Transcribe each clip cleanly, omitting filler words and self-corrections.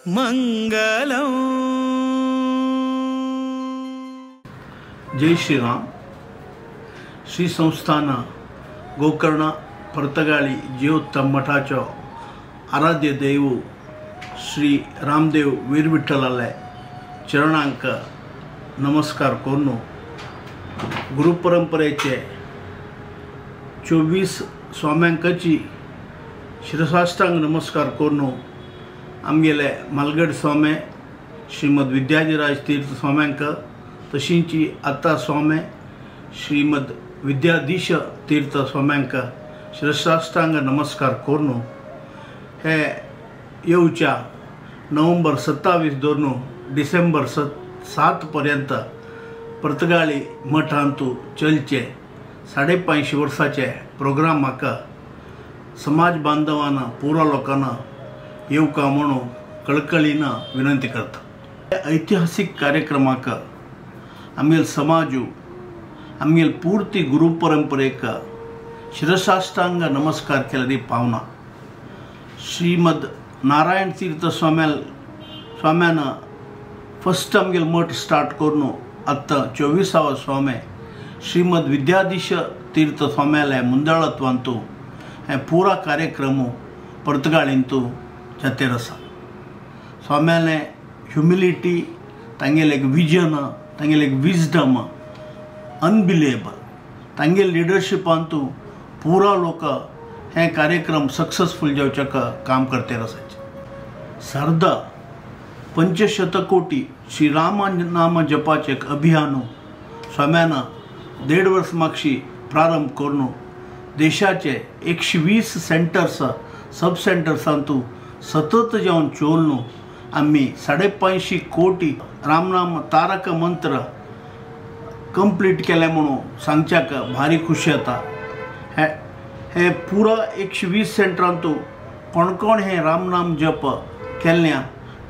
मंगलम। जय श्री राम। श्री संस्थान गोकर्ण पर्तगाळी जीवोत्तम मठाचो आराध्य दैव श्री रामदेव वीरविठ्ठलाले चरणांक नमस्कार करून गुरुपरंपरेचे 24 स्वाम्यांकाची शिरसाष्टांग नमस्कार करून आमगेले मालगड स्वामी श्रीमद विद्याधिराज तीर्थ स्वाम्यांक तशींची आत्ता स्वामी श्रीमद विद्याधीश तीर्थ स्वाम्यांक शिरसाष्टांग नमस्कार करून हे येवच्या नोव्हेंबर 27 धरून डिसेंबर 7 पर्यंत पर्तगाळी मठांतू चलचे 550 वर्साचे प्रोग्रामाक समाज बांधवांना पुरा लोकांना येवका म्हणून कळकळीन विनंती करता। ऐतिहासिक कार्यक्रमाक आमगेल समाजू आमगेल पूर्ती गुरु परंपरेक शिरसाष्टांग नमस्कार केल्यारी पावना। श्रीमद नारायण तीर्थ स्वाम्यान फस्ट आमगेल मठ स्टार्ट करून आत्तां 24वा स्वामी श्रीमद विद्याधीश तीर्थ स्वाम्याले मुंदाळत्वांतू हें पुरा कार्यक्रम पर्तगाळींतू जातेर आसा। स्वाम्याले ह्युमिलिटी, तांगेलें एक विजन, तांगेलें एक विजडम अनबिलिएबल। तांगेले लिडरशिपांतू पुरा लोक हे कार्यक्रम सक्सेसफुल जावच्याक काम करतेर आसाचे। सारदा पंचशतकोटी श्री राम नाम जपाचें एक अभियान स्वाम्यान 1.5 वर्स मागशी प्रारंभ करून देशाचे 120 सेंटर्स सब सेंटर्सांतू सतत जावन चोलनू आमी 550 कोटी रामनाम तारक मंत्र कंप्लीट केलें म्हणून सांगच्याक भारी खुशी जाता। हे पुरा 120 सेंटरांतू कोण कोण हे रामनाम जप केल्ल्या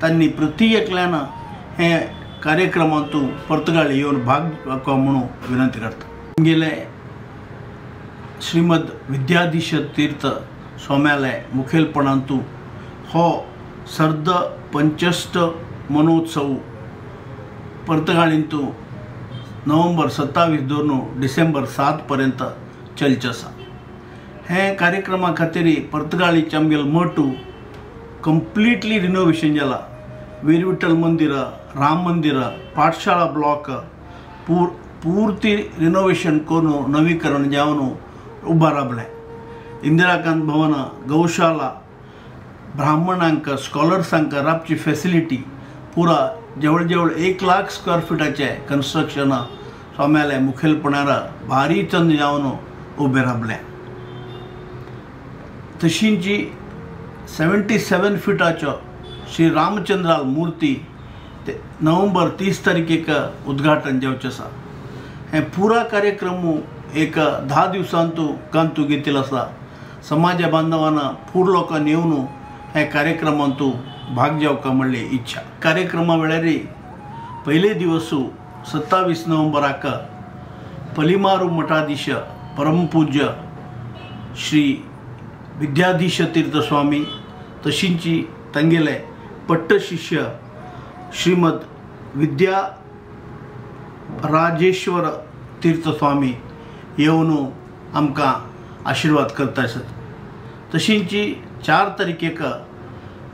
तांणी प्रति एकल्यान हे कार्यक्रमांतू पर्तगाळी येवन भाग घेवपाक म्हणून विनंती करता। आमगेले श्रीमद विद्याधीश तीर्थ स्वाम्याले मुखेलपणांतू हो सर्द पंचष्ट मनोत्सव पर्तगाळींतू नोव्हेंबर 27 धरून डिसेंबर 7 पर्यंत चलचें आसा। हे कार्यक्रमा खातीर पर्तगाळीचें आमगेलो मठू कंप्लिटली रिनोवेशन जाला। वीरविठ्ठल मंदिर, राम मंदिर, पाठशाळा ब्लॉक पूर्ती रिनोवेशन करून नवीकरण जावन उबा राबलें। इंदिराकांत भवन, गौशाला, ब्राह्मणांक स्कॉलर्सांक राबची फेसिलिटी पुरा जवळ जवळ 1 लाख स्क्वेअर फिटाचें कन्स्ट्रक्शन स्वाम्याले मुखेलपणार भारी चंद जावन उबें राबलें। तशींची 77 फिटाचो श्री रामचंद्राल मूर्ती ते नोव्हेंबर 30 तारखेक उद्घाटन जावचें आसा। हें पुरा कार्यक्रम एक 10 दिवसांतू कांतू घेतिल्लो आसा। समाज बांधवांना पूर लोकांनी येवन हे कार्यक्रमांतू भाग घेवका म्हणली इच्छा। कार्यक्रमा वेळार पयले दिवस 27 नोव्हेंबराक पलिमारू मठाधीश परमपूज्य श्री विद्याधीश तीर्थ स्वामी तशींची तांगेले पट्टशिष्य श्रीमद विद्या राजेश्वर तीर्थ स्वामी येवन आमकां आशिर्वाद करता आसत। तशींची 4 तारखेक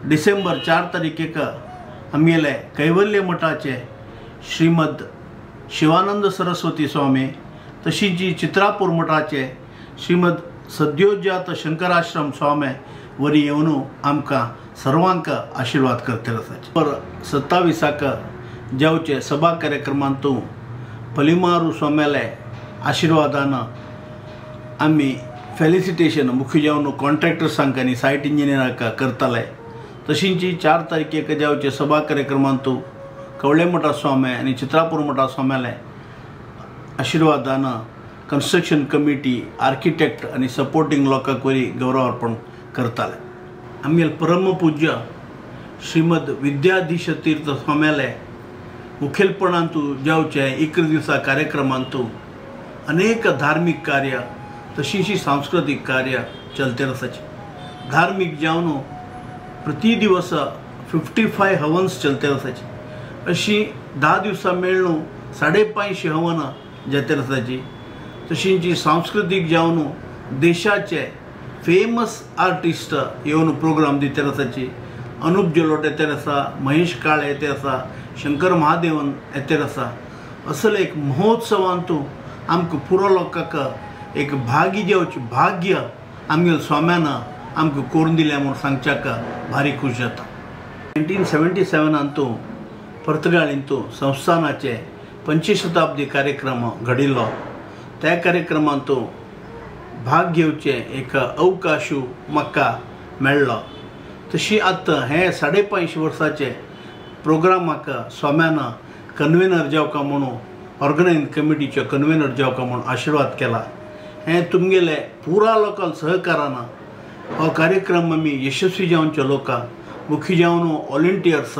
डिसेंबर 4 तारखेक आमगेले कैवल्य मठाचे श्रीमद शिवानंद सरस्वती स्वामी तशींची चित्रापूर मठाचे श्रीमद सद्योजात शंकराश्रम स्वामी वरी येवन आमकां सर्वांक आशिर्वाद करतले आसात। 27 जावचे सभा कार्यक्रमांतू पलिमारू स्वाम्याले आशिर्वादान आमी फेलिसिटेशन मुख्य जावन कॉन्ट्रॅक्टर्सांक आनी सायट इंजिनियरांक करतले। तशींची 4 तारखेक जावचे सभा कार्यक्रमांतू कवळे मठा स्वामी आनी चित्रापूर मठा स्वाम्याले आशिर्वादान कन्स्ट्रक्शन कमिटी, आर्किटेक्ट आनी सपोर्टिंग लोकांक वरी गौरव अर्पण करताले। आमगेले परमपूज्य श्रीमद विद्याधीश तीर्थ स्वाम्याले मुखेलपणांतू जावचे 11 दिवसा कार्यक्रमांतू अनेक धार्मिक कार्य तशींशी सांस्कृतिक कार्य चलते आसाचे। धार्मिक जावन प्रति दिवस 55 हवन्स चलते आसाची. अशी 10 दिवसां मेळून 550 हवनां जाते आसाची. तशी जी सांस्कृतीक जावन देशाचे फेमस आर्टिस्ट येवन प्रोग्राम दिते आसाची. अनुप जलोट येते आसा, महेश काळे येते आसा, शंकर महादेवन येते आसा. असले एक महोत्सवांतू आमकां पुरो लोकांक एक भागी जेवचें भाग्य आमगेल्या स्वाम्यान आमकां करून दिलें म्हूण सांगच्याक भारी खूश जाता. 1977 पर्तगाळींतू संस्थानाचे 25 शताब्दी कार्यक्रम घडिल्लो. त्या कार्यक्रमांतू भाग घेवचें एक अवकाशू म्हाका मेळ्ळो. तशी आतां हे 550 वर्साचे प्रोग्रामाक स्वाम्यान कन्वेनर जावका म्हणून ऑर्गनायझिंग कमिटीचो कन्वेनर जावका म्हणून आशिर्वाद केला. हें तुमगेले पुरा लोकां सहकारान हो कार्यक्रम आमी यशस्वी जावचे लोकां मुखी जावन व्हॉलंटियर्स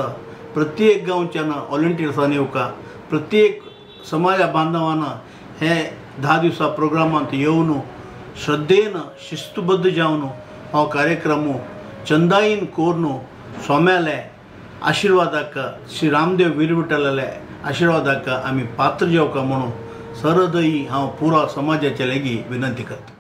प्रत्येक गांवच्यान व्हॉलंटियर्सान येवका, प्रत्येक समाजा बांधवान हे 10 दिवसा प्रोग्रामांत येवन श्रद्धेन शिस्तबद्ध जावन हो कार्यक्रम चंदाईन कोरून स्वाम्याले आशिर्वादाक श्री रामदेव वीर विठ्ठलाले आशिर्वादाक आमी पात्र जावका म्हणून सरदयी हांव पुरा समाजाचे लागीं विनंती करता.